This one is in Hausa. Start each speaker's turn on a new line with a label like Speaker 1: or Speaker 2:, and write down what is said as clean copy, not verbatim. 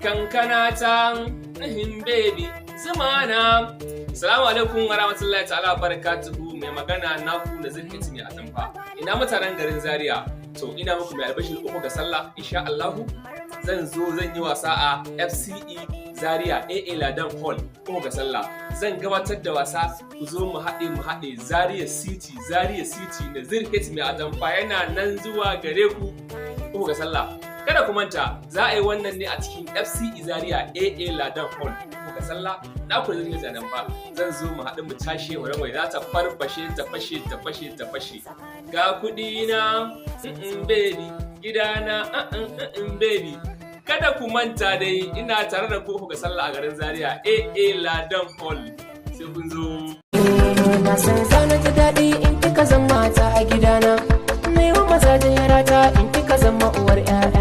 Speaker 1: Kankana ta, baby, zuma na. Salamu alaikum wa rahmatullahi ta'ala barakatuhu. Mai magana naku Nazir H Mai Atamfa. Ina mutanen garin Zaria? To, ina muku mai albashir, 3 ga sallah, insha Allahu, zan zo zan yi wasa a FCE Zaria, AA Ladan Hall. 3 ga sallah zan gabatar da wasa. Ku zo mu haɗe, mu haɗe Zaria City, Zaria City. Nazir H Mai Atamfa yana nan zuwa gare ku 3 ga sallah. Kada ku manta, za a yi wannan ne a cikin FCE Zaria, AA Ladan Hall, 3 ga sallah. Na ku zan yi zanen ba, zan zo mu haɗu mu tashe mu rawai, za ta farfashe, ta fashe, ta fashe, ta fashe. Ga kuɗi na, baby, gidana, baby. Kada ku manta dai, ina tare da ku ga sallah a garin Zaria, AA Ladan Hall. Sai kun zo.
Speaker 2: Na san zana ji daɗi in kika zama ta a gidana. Na yi wa mazajen yarata in kika zama uwar 'ya'ya.